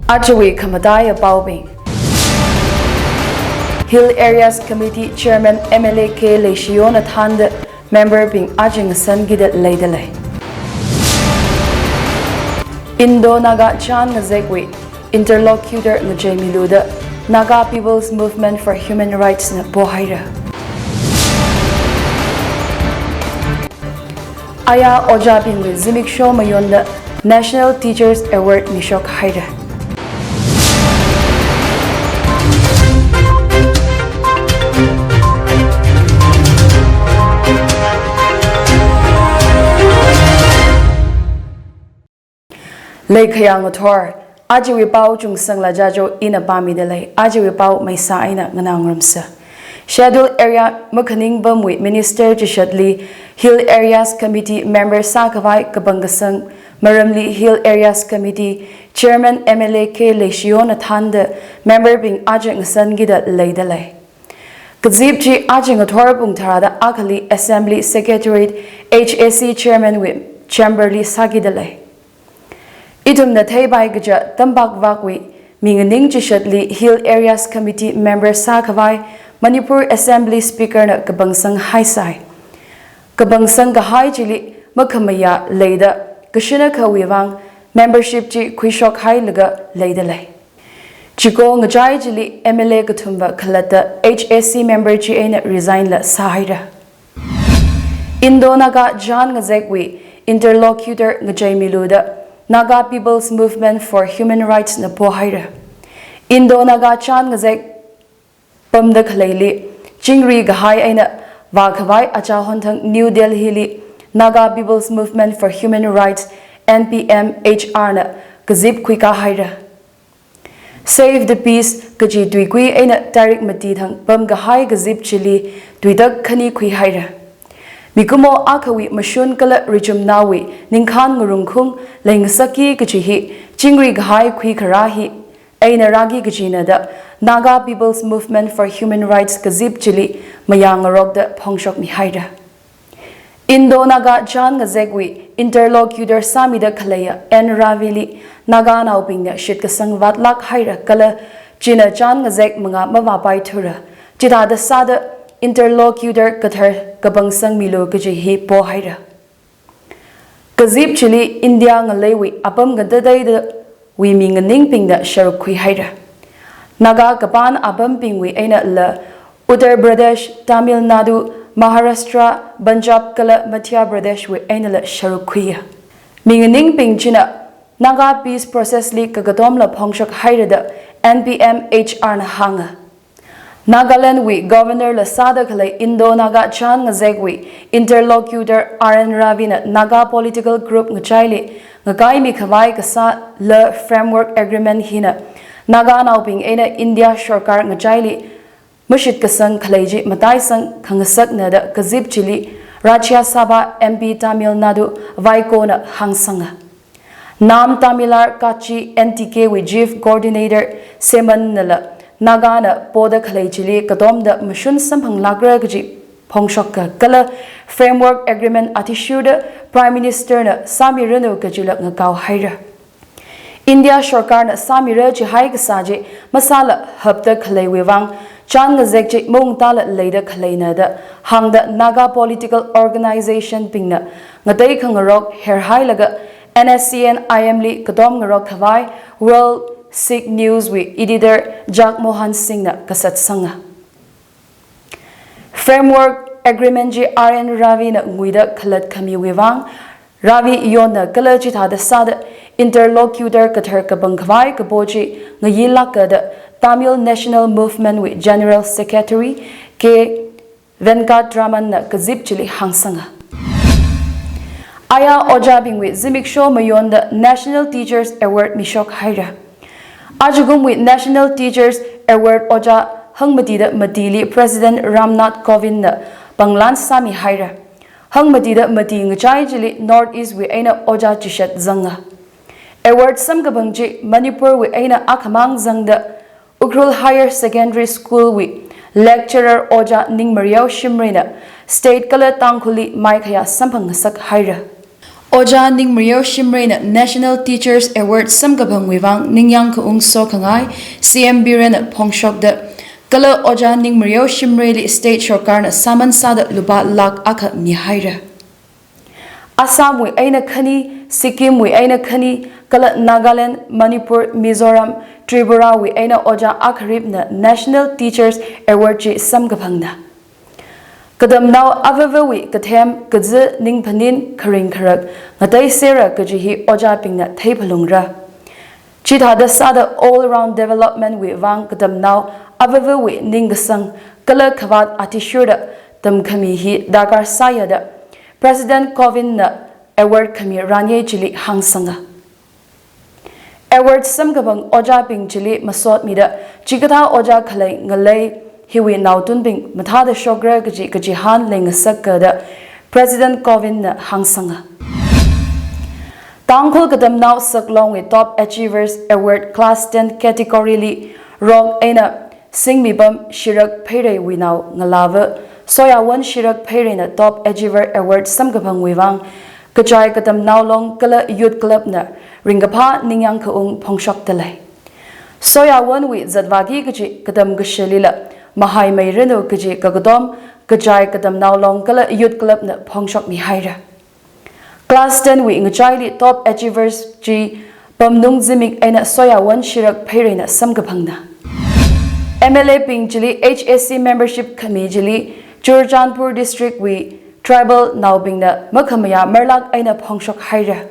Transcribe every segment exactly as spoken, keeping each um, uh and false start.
Ajawui khamataiya paobing. Hill Areas Committee Chairman M L A K Leishiyona thānda member bing aja ngasankida leidalei. Indo-Naga chān ngazekwui interlocutor ngacheimilu da Naga People's Movement for Human Rights na pohaira. Aya ojābingwui zimiksho mayonda National Teachers Award mishok haira. Leikhayang athor, ajawui pao chungsangla jajo ina pāmidalei, ajawui pao maisa eina nganāngarumsa. Schedule Area makhaning pamwui Minister chishatli Hill Areas Committee member sākhavai kapangkasang maramli Hill Areas Committee Chairman M L A K Leishiyona thānda member bing aja ngasankida leidalei. Kazip chi aja ngathor pung tharāda akhali Assembly Secretariat H A C Chairman wui chamber li sākidalei. Ithumna theipai kaja tampak vakwui minganing chishatli Hill Areas Committee member sākhavai Manipur Assembly Speaker na kapangsang haisai. Kapangsang kahai chili makhamayā leida kashina khawui vang membership chi khuishok hailaga leidalei. Chiko ngachai chili M L A kathumva khalatta H A C member chi eina resign la sāhaira. Indo-Naga chān ngazekwui interlocutor ngacheimilu da Naga People's Movement for Human Rights na pohaira. Indo-Naga chān ngazek pamda khaleili chingri kahai eina vākhavai achahon thang New Delhi li Naga People's Movement for Human Rights, N P M H R na kazip khuikā haira. Save the Peace kaji tuikui eina tarik mati thang pamkahai kazip chili tuitak khani khuihaira. Mikumo akhawui mashun kala richumnaowui ningkhān ngarungkhung leingasakki kaji hi chingri kahai khuikharā hi eina rāki kajina da Naga People's Movement for Human Rights kazip chili mayāngarokda phongshokmihaira. Indo-Naga chān ngazekwui interlocutor sāmida khaleiya N Ravi li Naganaobingna shitkasang vātlāk haira kala china chān ngazek mangā mavāpaithura. Chithāda sāda interlocutor kathar kapangsangmilu kaji hi pohaira. Kazip chili India ngaleiwui apam katateidawui minganingbingna sharuk khuihaira. Naga kapan apambingwui einala Uttar Pradesh, Tamil Nadu, Maharashtra, Punjab kala Madhya Pradesh wui einala sharuk khuiya. Minganingbing china Naga Peace Process li kakatomla phongshok haira da N P M H R na hānga. Nagaland wui Governor la sāda khalei Indo-Naga chān ngazekwui interlocutor R N Ravi na Naga political group ngachaili ngakaimi khavai kasāla Framework Agreement hina Naganaobing eina India sorkar ngachaili mashitkasang khalei chi mataisang khangasakna da kazip chili Rajya Sabha M P Tamil Nadu Vaiko na hāngsanga. Nam Tamilar Katchi N T K wui Chief Coordinator Seman nala Nagana poda khalei chili katomda mashun samphanglākra kaji phongshoka kala Framework Agreement athishurda Prime Minister na sāmiranu kajila ngakao haira. India sorkarna sāmira jihai kasā chi masāla hapta khaleiwui vang chān ngazek chi maungtāla leida khaleina da hāngda Naga political organization bingna ngatei khangarok herhailaga N S C N I M li katom ngarok khavai World Sikh News wui editor Jagmohan Singh na kasatsanga. Framework Agreement chi R N Ravi na nguida khalat khamiwui vang Ravi yonna kala chithāda sāda interlocutor kathar kapang khavai kapo chi ngayilāka da Tamil National Movement wui General Secretary K Venkatraman na kazip chili hāngsanga. Aya ojābingwui zimiksho mayonda National Teachers Award mishok haira. Ajakumwui National Teachers Award ojā hangmatida matili President Ramnath Kovind na panglan sāmi haira. Hangmatida mati ngachai chili North East wui eina ojā chishat zanga. Award samkaphang chi Manipur wui eina akhamang zangda Ukhrul Higher Secondary School wui lecturer ojā Ningmariao Shimray na state kala Tangkhulli maikhaya samphang ngasak haira. Ojā Ningmareo Shimrayna National Teachers Award samkaphangwui vang ningyāng kaung sokhangai C M Birenna phongshokda, kala Ojā Ningmareo Shimrayli state sorkarna sāman sāda lupā lakh akha mihaira. Assamwui eina khani, Sikkimwui eina khani, kala Nagaland, Manipur, Mizoram, Tripurawui eina ojā akharipna National Teachers Award chi samkaphangna. Katamnao avāvawui kathem, kazā, ningphanin, kharing kharak ngateiserra kaji hi ojābingna theiphalungra. Chithāda sāda all round development wui vang katamnao avāvawui ningkasang kala khavāt athishurda tamkhami hi darkar sāya da President Kovindna award khami ranyei chili hāngsanga. Award samkaphang ojābing chili masotmida, chikathā ojā khalei ngalei hiwui naotunbing mathāda shokra kaji kachihān leingasaka da President Kovindna hāngsanga. Tangkhul Katamnao Saklongwui Top Achievers Award Class ten category li rok eina Singmipam Shirak Pheireiwui nao ngalāva Soyawon Shirak Pheireina Top Achiever Award samkaphangwui vang kachai katamnao long kala Youth Club na ringkaphā ningyāng kaung phongshokdalei. Soyawonwui zatvāki kaji katam kashalila mahaimeiranu kaji kakatom kachai katamnao long kala Youth Club na phongshokmihaira. Class ten wui ngachaili Top Achievers chi Pamnung Zimik eina Soyawon Shirak Pheireina samkaphangna. M L A bing chili H A C membership khami chili Churachandpur District wui tribal naobingna makhamayā marlak eina phongshok haira.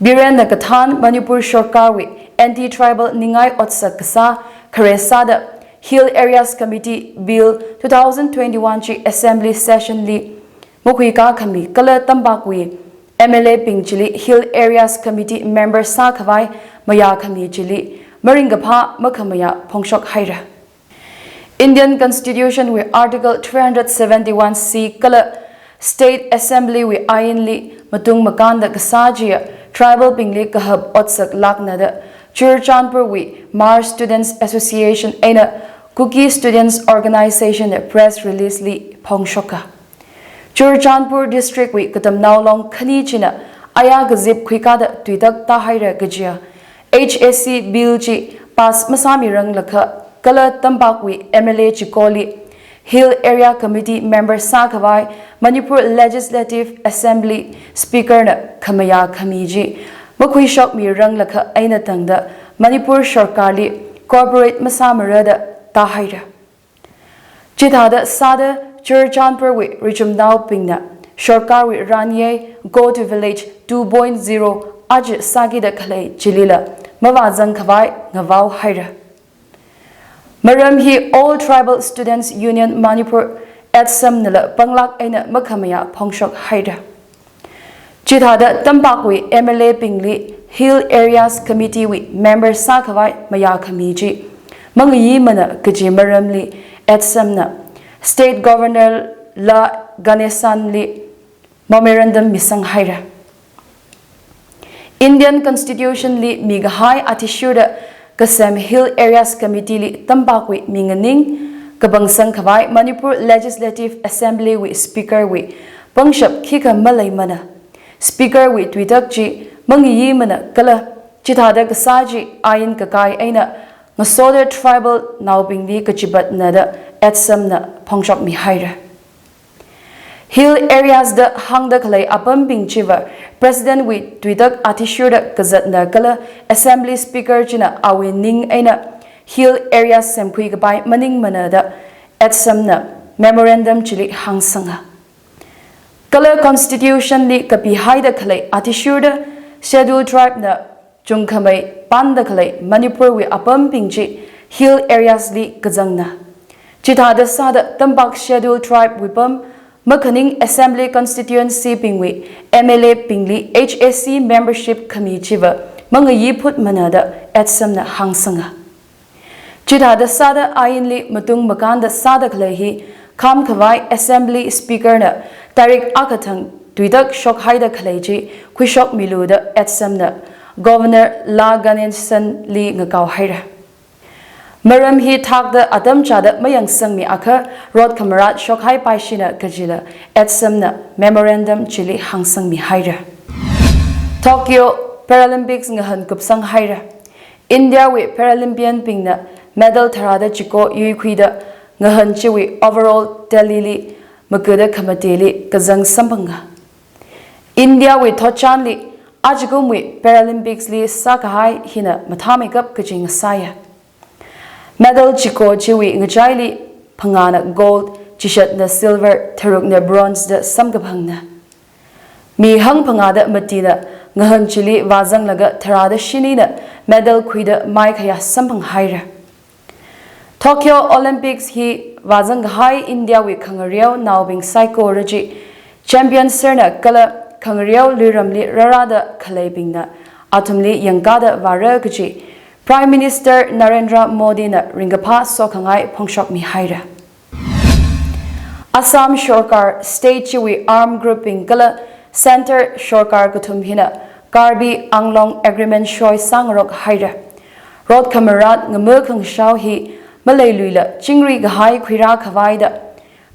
Birenna kathān Manipur sorkarwui anti-tribal ningai otsak kasā khare sāda Hill Areas Committee Bill two thousand twenty-one chi Assembly Session li makhuikā khami kala tampakwui M L A bing chili Hill Areas Committee member sākhavai mayākhami chili maringkaphā makhamayā phongshok haira. Indian Constitution wui Article three hundred seventy-one C kala State Assembly wui ainli matung makānda kasā chiya tribal bingli kahap otsak lakna da Churachandpur wui Hmar Students Association eina Kuki Students Organization na press release li phongshoka. Churachandpur District wui katamnao long khani china aya kazip khuikāda tuitak tāhaira kajiya H A C Bill chi pass masāmiranglakha kala tampakwui M L A chikoli Hill Area Committee member sākhavai Manipur Legislative Assembly Speaker na khamayā khami chi makhuishokmiranglakha eina tangda Manipur sorkarli cooperate masāmara da tāhaira. Chithāda sāda Churachandpur wui richumnaobingna sorkarwui ranyei Go to Village two point zero aja sākida khalei chilila mavāzangkhavai ngavao haira. Maram hi All Tribal Students Union Manipur ATSUM nala panglak eina makhamayā phongshok haira. Chithāda tampakwui M L A bingli Hill Areas Committee wui member sākhavai mayākhami chi mangayimana kaji maramli ATSUM na State Governor La Ganesan li memorandum misang haira. Indian Constitution li mikahai athishurda kasem Hill Areas Committee li tampakwui minganing kapangsang khavai Manipur Legislative Assembly wui Speaker wui pangshap khikha maleimana. Speaker wui tuitak chi mangayimana kala chithāda kasā chi ain kakai eina ngasoda tribal naobingli kachipatna da ATSUM na phongshokmihaira. Hill Areas da hāngda khalei apambing chiva President wui tuitak athishurda kazatna kala Assembly Speaker china awui ning eina Hill Areas semkhui kapai maningmana da ATSUM na memorandum chili hāngsanga. Kala Constitution li kapihaida khalei athishurda Schedule Tribe na chungkhamei panda khalei Manipur wui apambing chi Hill Areas li kazangna. Chithāda sāda tampak Schedule Tribe wui pam makhaning Assembly Constituency bingwui M L A bingli H A C membership khami chiva mangayi phutmana da ATSUM na hāngsanga. Chithāda sāda ainli matung makānda sāda khalei hi kham khavai Assembly Speaker na tarik akha thang tuitak shokhaida khalei chi khuishokmilu da ATSUM na Governor La Ganesan li ngakao haira. Maram hi thakda atam chāda mayangsangmi akha rot khamarat shokhai paishina kajila ATSUM na memorandum chili hāngsangmi haira. Tokyo Paralympics ngahān kupsang haira. India wui Paralympian bingna medal tharāda chiko yuikhuida ngahān chiwui overall tally li makada khamateli kazang samphanga. India wui thotchanli ajakumwui Paralympics li sākahai hina mathāmeikap kaji ngasāya. Medal chiko chiwui ngachaili phangāna gold, chishatna silver, tharukna bronze da samkaphangna. Mi hangphangāda matina ngahān chili vāzanglaga tharāda shinina medal khuida maikhaya samphang haira. Tokyo Olympics hi vāzang kahai India wui khangareo naobing saikora chi champion sārna kala khangareo luiramli rārāda khaleibingna athumli yangkāda vāra kaji Prime Minister Narendra Modi na ringkaphā sokhangai phongshokmi haira. Assam Sorkar state chiwui armed group bing kala Centre Sorkar kathum hina Karbi Anglong Agreement shoi sāngarok haira. Rot khamarat ngama khangshao hi maleiluila chingri kahai khuirā khavaida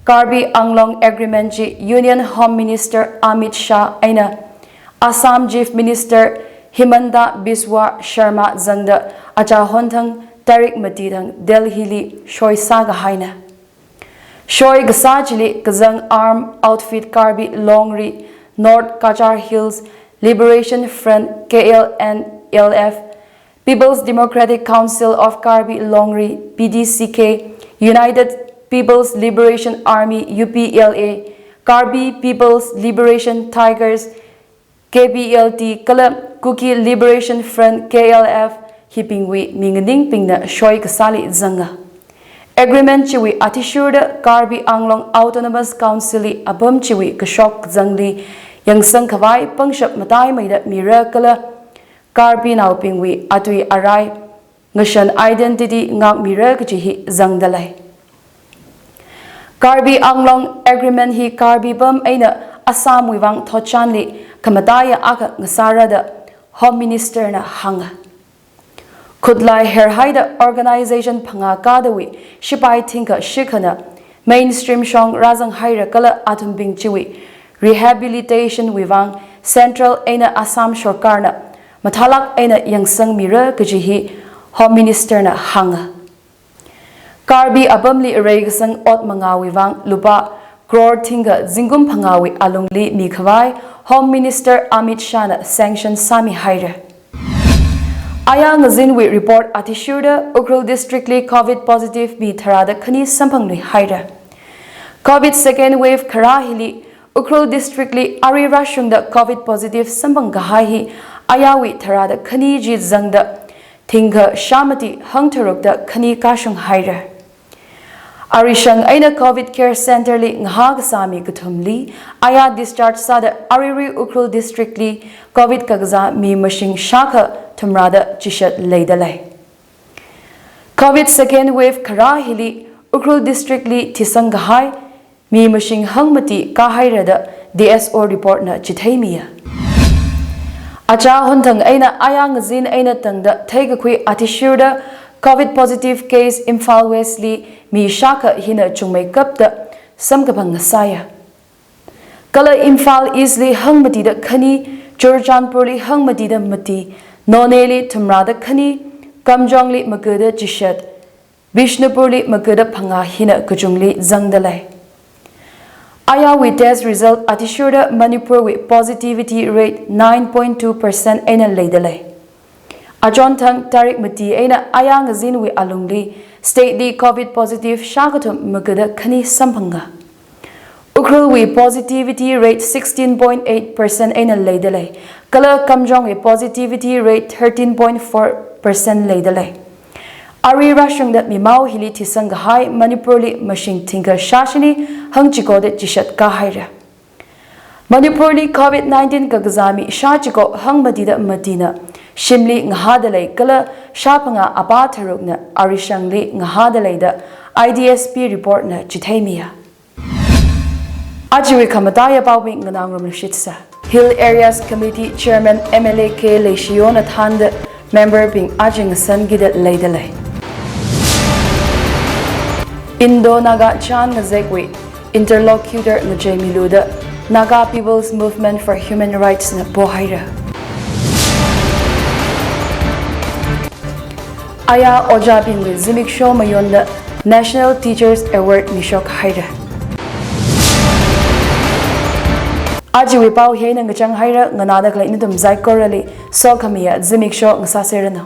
Karbi Anglong Agreement chi Union Home Minister Amit Shah eina Assam Chief Minister Himanta Biswa Sarma zangda achā honthang tarik mati thang Delhi li shoi sākahaina. Shoi kasā chili kazang armed outfit Karbi Longri, North Cachar Hills Liberation Front, K L N L F, People's Democratic Council of Karbi Longri, P D C K, United People's Liberation Army, U P L A, Karbi People's Liberation Tigers, K P L T, kala Kuki Liberation Front, K L F, hibingwui mi nganingbingna shoi kasāli zanga. Agreement chiwui athishurda Karbi Anglong Autonomous Council li apam chiwui kashok kazangli yangsang khavai pangshap mataimeida mira kala Karbinaobingwui atui arai ngashan identity ngākmira kaji hi zangdalei. Karbi Anglong Agreement hi Karbi pam eina Assam wui vang thotchanli khamataiya akha ngasāra da Home Minister na hānga. Khutlai herhaida organization phangā kadawui shipai thingkha shikhana mainstream shong rāzang haira kala athumbing chiwui rehabilitation wui vang Central eina Assam Sorkar na mathālāk eina yangsangmira kaji hi Home Minister na hānga. Karbi apamli reikasang ot mangāwui vang lupā crore thingkha zingkum phangāwui alungli mikhavai Home Minister Amit Shah na sanction sāmi haira. Aya ngazinwui report athishurda Ukhrul District li Covid positive mi tharāda khani samphanglui haira. Covid second wave kharā hili Ukhrul District li arui rāshungda Covid positive samphang kahai hi ayawui tharāda khani chi zangda thingkha shāmati hangtharukda khani kashung haira. Arishang eina Covid Care Center li ngahā kasā mi kathumli aya discharge sāda aruirui Ukhrul District li Covid kakazā mi mashing shākha thumrāda chishat leidalei. Covid second wave kharā hili Ukhrul District li thisang kahai mi mashing hangmati kahaira da D S O report na chitheimiya. Achā honthang eina aya ngazin eina tangda theikakhui athishurda Covid positive case Imphal West li mi shākha hina chungmeikapda samkaphang ngasāya. Kala Imphal East li hangmatida khani, Churachandpur li hangmatida mati, Noney li thumrāda khani, Kamjong li makada chishat, Bishnupur li makada phangā hina kachungli zangdalei. Ayawui test result athishurda Manipur wui positivity rate nine point two percent eina leidalei. Achonthang tarik mati eina aya ngazinwui alungli state li Covid positive shākathum makada khani samphanga. Ukhrul wui positivity rate sixteen point eight percent eina leidalei. Kala Kamjong wui positivity rate thirteen point four percent leidalei. Arui rāshungda mimao hili thisang kahai Manipur li mashing thingkha shāshini hangchikoda chishat kahaira. Manipur li Covid nineteen kakazā mi shāchiko hangmatida matina shimli ngahādalei kala shāphangā apā tharukna arishangli ngahādalei da I D S P report na chitheimiya. Ajawui khamataiya paobing nganāngarumluishitsa. Hill Areas Committee Chairman M L A K Leishiyona thānda member bing aja ngasangkida leidalei. Indo-Naga chān ngazekwui interlocutor ngacheimilu da Naga People's Movement for Human Rights na pohaira. Aya ojābingwui zimiksho mayonda National Teachers Award mishok haira. Ajawui pao hi eina ngachang haira, nganāda khalei nathum saikorali sokhamiya zimiksho ngasāserranu.